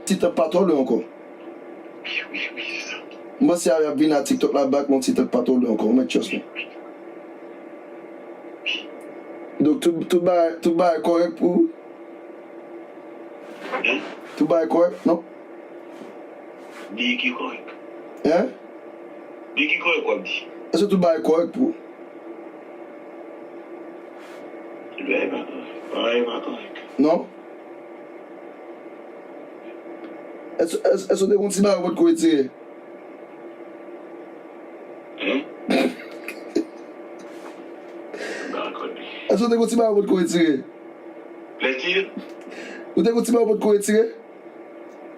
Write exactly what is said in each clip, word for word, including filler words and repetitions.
Ti tanp pa twò lwen ankò. M panse a y ap vin a TikTok la back, yon ti tanp pa twò lwen ankò, mwen trust me. Donk, tout, tout bagay, tout bagay kòrèk pou ou? Tout bagay kòrèk, non? Di ki kòrèk? Hein? Di ki kòrèk w ap di? Èske tout bagay kòrèk pou ou? Tout bagay pa kòrèk. Bagay pa kòrèk. Non? Èske, èske, èske w te gon ti bagay ou potko retire? Hein? M pa konn. Èske w te gon ti bagay ou potko retire? Lèstil? Ou te gon ti bagay ou potko retire?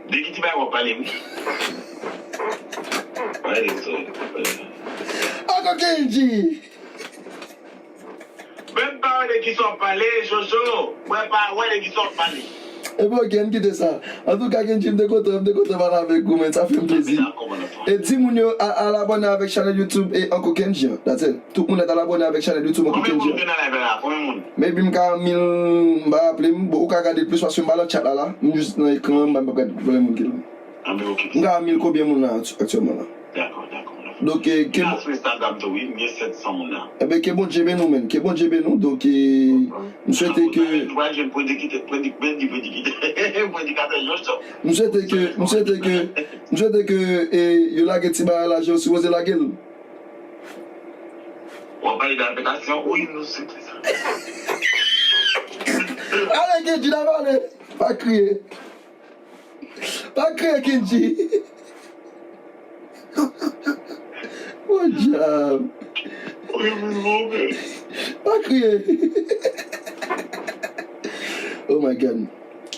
De ki ti bagay w ap pale, wi? Pale de sa. Ankò Kendji! Mwen pa wè de kisa w ap pale, Jojo. Mwen pa wè de kisa w ap pale. Ebyen, ok, ann kite sa. Antouka, Kendji, m te kontan, m te kontan pale avèk ou, men sa fè m plezi. E di moun yo a, al abòne avèk chanèl YouTube e Uncle Kendji an. That's it. Tout moun nèt al abòne avèk chanèl YouTube Uncle Kendji an. Konbyen moun ki nan live la? Konbyen moun? Maybe m ka mil, m pa raple m. Bon, ou ka gade plis paske m pa nan chat la la. M jis nan ekran an, m pa, m p ap gade konbyen moun ki la. Anben, ok. M ka mil konbyen moun la akty-, aktyèlman la. Dakò, dakò, dakò. Donk, eh, ke Bon-, sou Instagram tou, wi, m gen sèt san moun la. Enben, ke Bondye beni w, men. Ke Bondye beni w. Donk, eh, m swete ke Ou pral jwenn predikitè, predik-, predik-, predikitè, predikatè Jojo. M swete ke, m swete ke, m swete ke, eh, yo lage ti bagay la, jan yo sipoze lage l. W ap pale de abitasyon, wi, nou swete sa. Ale, Kendji, n ap ale. Pa kriye. Pa kriye, Kendji. Bon djab. Pa kriye. Oh my God.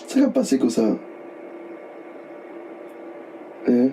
Sa k ap pase konsa? Hein?